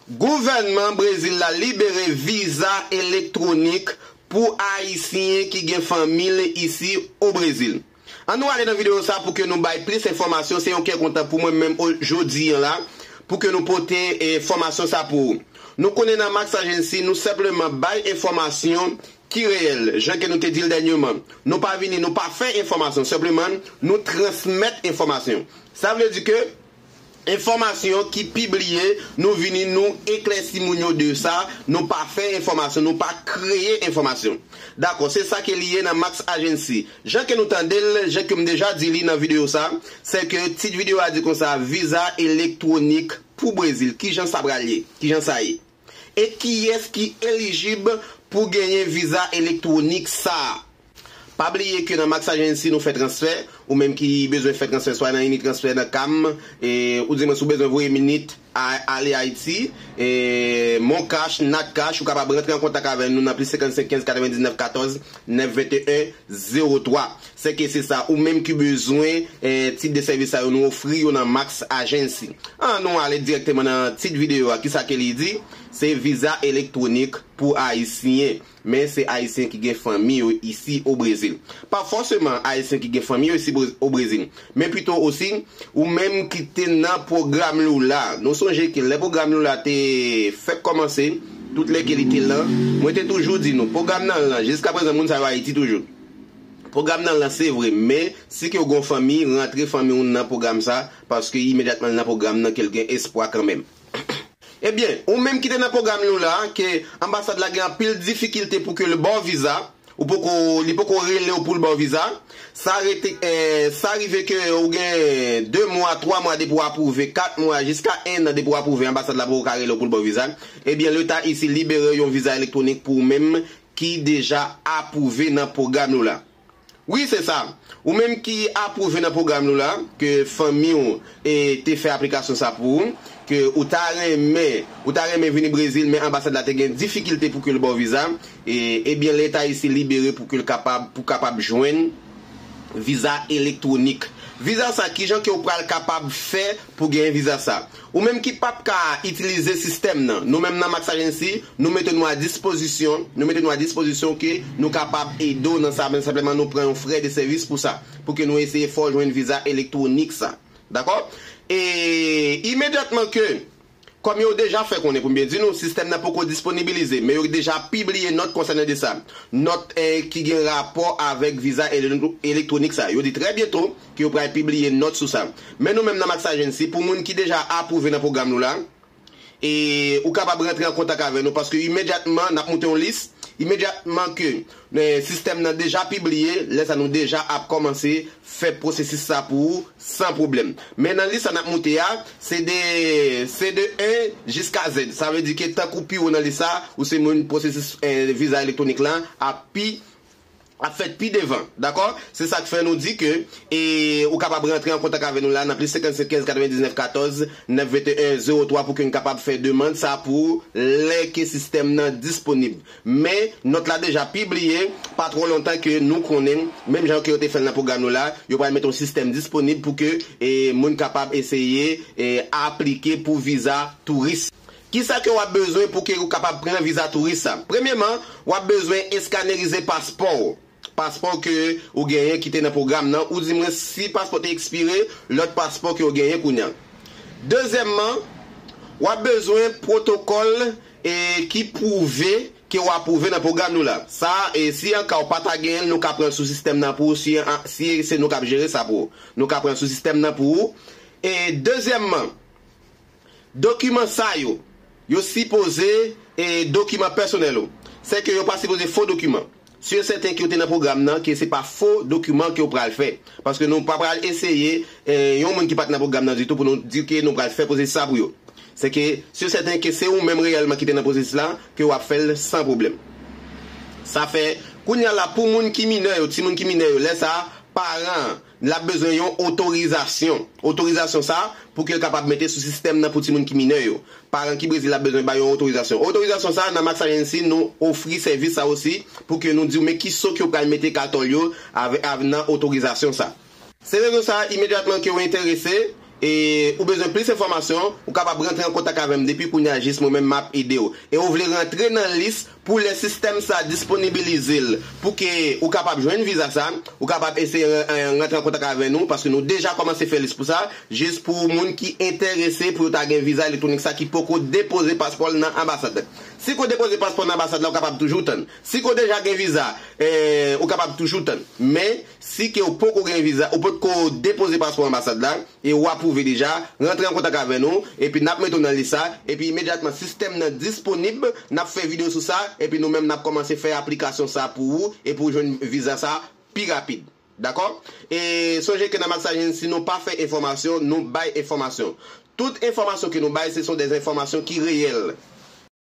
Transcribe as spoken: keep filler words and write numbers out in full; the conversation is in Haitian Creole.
Gouvènman Brezil la libere viza elektwonik pou Ayisyen ki gen fanmi l isi o Brezil. Ann nou ale nan videyo sa pou ke nou bay plis enfòmasyon. Se yon kè kontan pou mwen menm o- jodi an la pou ke nou pote enfòmasyon sa pou ou. Nou konnen nan Max Agency, nou senpleman bay enfòmasyon ki reyèl, jan ke nou te di l dènyèman. Nou pa vini, nou pa fè enfòmasyon, senpleman nou transmèt enfòmasyon. Sa vle di ke enfòmasyon ki pibliye, nou vini, nou eklèsi moun yo de sa, nou pa fè enfòmasyon, nou pa kreye enfòmasyon. Dakò, se sa ke li ye nan Max Agency. Jan ke nou tande l, jan ke m deja di li nan videyo sa, se ke tit videyo a di konsa, viza elektwonik pou Brezil. Kijan sa pral ye? Kijan sa ye? E kiyès ki elijib pou genyen viza elektwonik sa a? Pa bliye ke nan Max Agency nou fè transfè, ou menm ki bezwen fè transfè swa nan Unitransfer nan CAM, e, ou di mwen si w bezwen voye minit a- ale Ayiti, e, Mon Cash, Nat Cash, ou kapab rantre an kontak avè nou nan plis senkannsenk kenz katrevendiznèf katòz nèf venteyen zewo twa. Se ke se sa, ou menm ki bezwen e, tip de sèvis sa yo nou ofri yo nan Max Agency. Ann nou ale dirèkteman nan tit videyo a. Kisa ke li di? Se viza elektwonik pou Ayisyen. Men se Ayisyen ki gen fanmi yo isi o Brezil. Pa fòseman Ayisyen ki gen fanmi yo isi Bre- o Brezil. Men pito osi, ou menm ki te nan pwogram Lula. Nou sonje ke lè pwogram Lula te fèk kòmanse, tout lè ke li te lan, mwen te toujou di nou, pwogram nan lan, jiskaprezan moun sa yo Ayiti toujou. Pwogram nan lan se vre, men si ke w gen yon fanmi, rantre fanmi w nan pwogram sa, paske imedyatman l nan pwogram nan ke l gen espwa kanmenm. Ebyen, ou menm ki te nan pwogram nou la, ke anbasad la gen anpil difikilte pou ke l ba w viza, ou poko, li poko rele w pou l ba w viza, sa rete, eh, sa rive ke ou gen de mwa, twa mwa depi w apwouve, kat mwa, jiska en an depi w apwouve, anbasad la poko ka rele w pou l ba w viza, ebyen, Leta isi libere yon viza elektwonik pou ou menm ki deja apwouve nan pwogram nou la. Wi, se sa. Ou menm ki apwouve nan pwogram nou la, ke fanmi w e te fè aplikasyon sa pou ou, ke ou ta renmen, ou ta renmen vini Brezil, men anbasad la te gen difikilte pou ke l ba w viza, e, ebyen, Leta isi libere pou ke l kapab, pou kapab jwenn viza elektwonik. Viza sa, kijan ke w pral kapab fè pou genyen viza sa? Ou menm ki p ap ka itilize sistèm nan, nou menm nan Max Agency, nou mete nou a dispozisyon, nou mete nou a dispozisyon ke nou kapab ede w nan sa, men senpleman nou pran yon frè de sèvis pou sa, pou ke nou eseye fè w jwenn viza elektwonik sa. Dakò? E imedyatman ke, kòm yo deja fè konnen, pou m byen di nou, sistèm nan poko disponibilize, men yo deja pibliye nòt konsènan de sa. Nòt, eh, ki gen rapò avèk viza ele- elektwonik sa. Yo di trè byento ke yo pral pibliye nòt sou sa. Men nou menm nan Max Agency, pou moun ki deja apwouve nan pwogram nou la, e ou kapab rantre an kontak avè nou, paske imedyatman n ap moute yon lis, imedyatman ke, eh, sistèm nan deja pibliye, lè sa nou deja ap kòmanse fè pwosesis sa pou ou san pwoblèm. Men nan lis sa n ap moute a, se de, se de en jiska zèd. Sa vle di ke tankou pi wo nan lis sa, ou se moun pwosesis, eh, viza elektwonik la ap pi ap fèt pi devan, dakò? Se sa k fè nou di ke, e, ou kapab rantre an kontak avè nou la nan plis senkannsenk kenz katrevendiznèf katòz nèf venteyen zewo twa pou ke n kapab fè demann sa pou ou lè ke sistèm nan disponib. Men, nòt la deja pibliye, pa twò lontan ke nou konnen, menm jan ke yo te fè l nan pwogram nou la, yo pral mete yon sistèm disponib pou ke, e, moun kapab eseye, e, aplike pou viza touris. Kisa ke w ap bezwen pou ke ou kapab pran viza touris sa? Premyeman, w ap bezwen eskanerize paspò w. Paspò ke ou genyen ki te nan pwogram nan, ou di mwen si paspò te ekspire, lòt paspò ke ou genyen kounye a. Dezyèmman, w ap bezwen pwotokòl, e, ki pwouve ke w apwouve nan pwogram nou la. Sa, e, si an ka w pa ta genyen l, nou ka pran l sou sistèm nan pou ou, si, an, si se nou k ap jere sa pou ou. Nou ka pran l sou sistèm nan pou ou. E, dezyèmman, dokiman sa yo, yo sipoze, e, dokiman pèsonèl ou. Sèke yo pa sipoze fo dokiman. Si yo sèten ke w te nan pwogram nan, ke se pa fo dokiman ke w pral fè. Paske nou pa pral eseye, e, yon moun ki pa t nan pwogram nan ditou pou nou di ke nou pral fè pwosesis sa pou yo. Sèke, si yo sèten ke se ou menm reyèlman ki te nan pwosesis la, ke w ap fè l san pwoblèm. Sa fè, kounye a la, pou moun ki minè yo, timoun ki minè yo, lè sa a, paran an, l ap bezwen yon otorizasyon. Otorizasyon sa a, pou ke l kapab mete sou sistèm nan pou timoun ki minè yo. Paran ki Brezil ap bezwen bay yon otorizasyon. Otorizasyon sa a, nan Max Agency, nou ofri sèvis sa osi, pou ke nou di w men ki so ke w pral mete katòl yo avè, avè, nan otorizasyon sa. Se rezon sa a, imedyatman ke w enterese, e ou bezwen plis enfòmasyon, ou kapab rantre an kontak avè m depi kounye a jis mwen menm m ap ede w. E ou vle rantre nan lis pou lè sistèm sa disponibilize l pou ke ou kapab jwenn viza sa, ou kapab eseye ran- rantre an kontak avè nou paske nou deja kòmanse fè lis pou sa, jis pou moun ki enterese pou yo ta gen viza elektwonik sa ki poko depoze paspò l nan anbasad la. Si ke w depoze paspò nan anbasad la, ou kapab toujou tann. Si ke w deja gen viza, eh, ou kapab toujou tann. Men, si ke w poko gen viza, ou potko depoze paspò anbasad la, e w apwouve deja, rantre an kontak avè nou, epi n ap mete w nan lis sa, epi imedyatman sistèm nan disponib, n ap fè videyo sou sa, epi nou menm n ap kòmanse fè aplikasyon sa pou ou, e pou w jwenn viza sa pi rapid. Dakò? E sonje ke nan Max Agency, nou pa fè enfòmasyon, nou bay enfòmasyon. Tout enfòmasyon ke nou bay, se son des enfòmasyon ki reyèl.